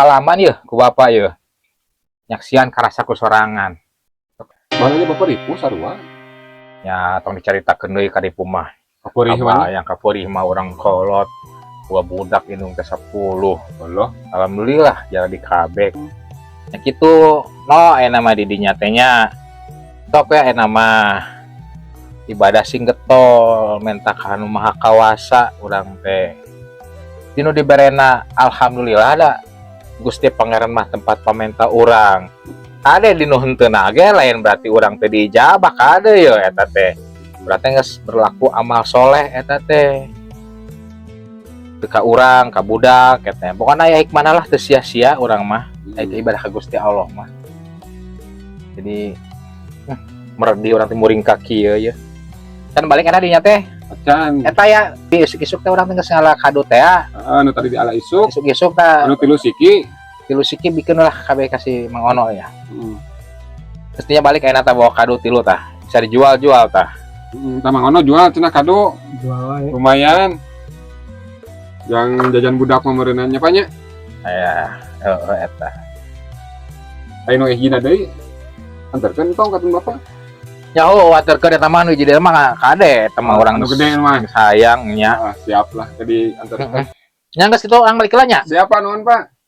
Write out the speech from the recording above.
Salaman yeuh ku bapak yeuh. Nyaksian karasa ku sorangan. Baheula bapak ripuh sarua. Ya, tong dicaritakeun deui ka ripuh mah. Kapurih mah. Yang kapurih mah urang kolot. Gua budak indung teh 10. Allah. Alhamdulillah jadi kabeh. Ya kitu no aya mah di dinya teh nya. Sok ya aya mah ibadah sing getol, menta ka Nu Maha Kawasa urang teh. Dinu diberena alhamdulillah da Gusti Pangeran mah tempat pamenta urang. Kade dinu henteu ge lain berarti urang teh diijabah, kade yo eta teh. Berarti geus berlaku amal soleh eta teh. Teu ka urang, ka budak eta. Pokokna aya hikmahna lah, teu sia-sia urang mah. Aya ibadah ka Gusti Allah mah. Jadi meredi urang teh muring kaki ye ye. Kan balik eta dinya teh. Acan. Eta ya di isuk-isuk teh urang teh geus ngala kadu teh ya. Heeh, nu tadi di ala isuk, Isuk-isuk tah anu tilu siki. Tilu siki bikin lah kabeh kasih Mang Ono ya. Heeh. Mestinya balik ayeuna tah bawa kadu tilu tah. Bisa dijual-jual tah. Heeh, tah Mang Ono jual cenah kado, Jual wae. Lumayan. Yang jajan budak mah meureunna nya, Pak, nya. Aya, heeh eta. Aya nu hijina deui. Anterkeun tong ka bapak. Ya oh, waterkeun eta mah nu hiji deui mah kade eta mah urang Anu gede mah. Sayang nya. Ah, siap lah tadi anterkeun. Nya geus kitu urang balik lah nya. Siapa nuhun, Pak?